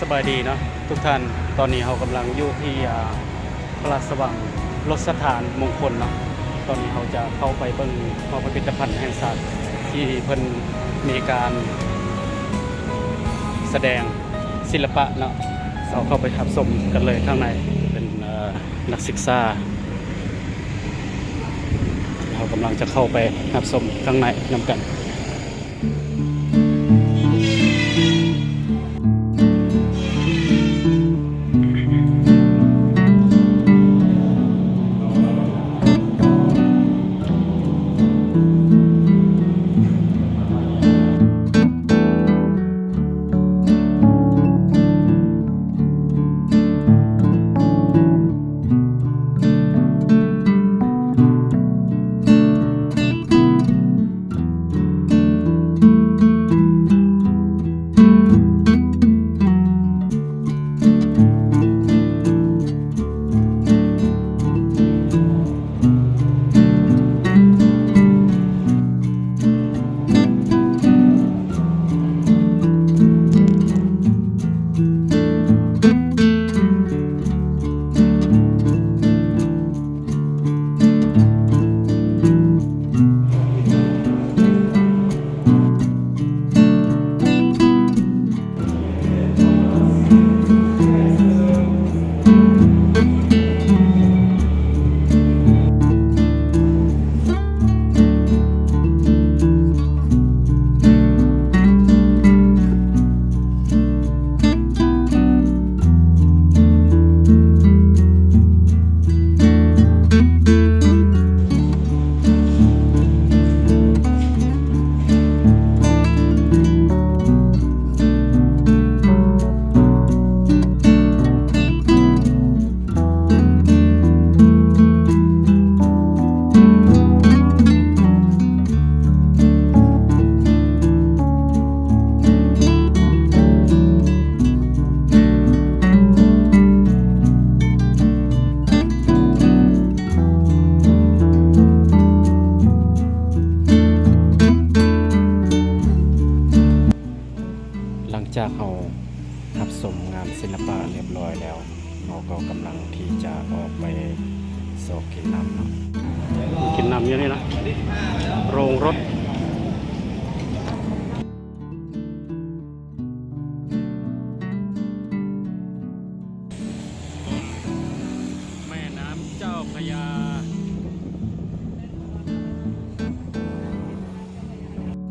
ສະບາຍດີເນາະທຸກທ່ານ, ຕອນນີ້ເຮົາກຳລັງຢູ່ທີ່ ອ່າ ພະລາຊະວັງລົດສະຖານມົງຄົນເນາະ. ຕອນນີ້ເຮົາຈະເຂົ້າໄປເບິ່ງຫໍພິພິທະພັນແຫ່ງຊາດ ທີ່ເພິ່ນມີການສະແດງສິລະປະເນາະ. ເຮົາເຂົ້າໄປຮັບຊົມກັນເລີຍ. ຂ້າງໃນເປັນ ເອີ ນັກສຶກສາ ເຮົາກຳລັງຈະເຂົ້າໄປຮັບຊົມຂ້າງໃນນຳກັນ. ຫຼັງຈາກເຮົາຮັບຊົມງານສິລະປະລຽບລ້ອຍແລ້ວ, ເຮົາກໍກຳລັງທີ່ຈະອອກໄປຊອກກິນນ້ຳເນາະ. ກິນນ້ຳຢູ່ນີ້ນະ ໂຮງລົດ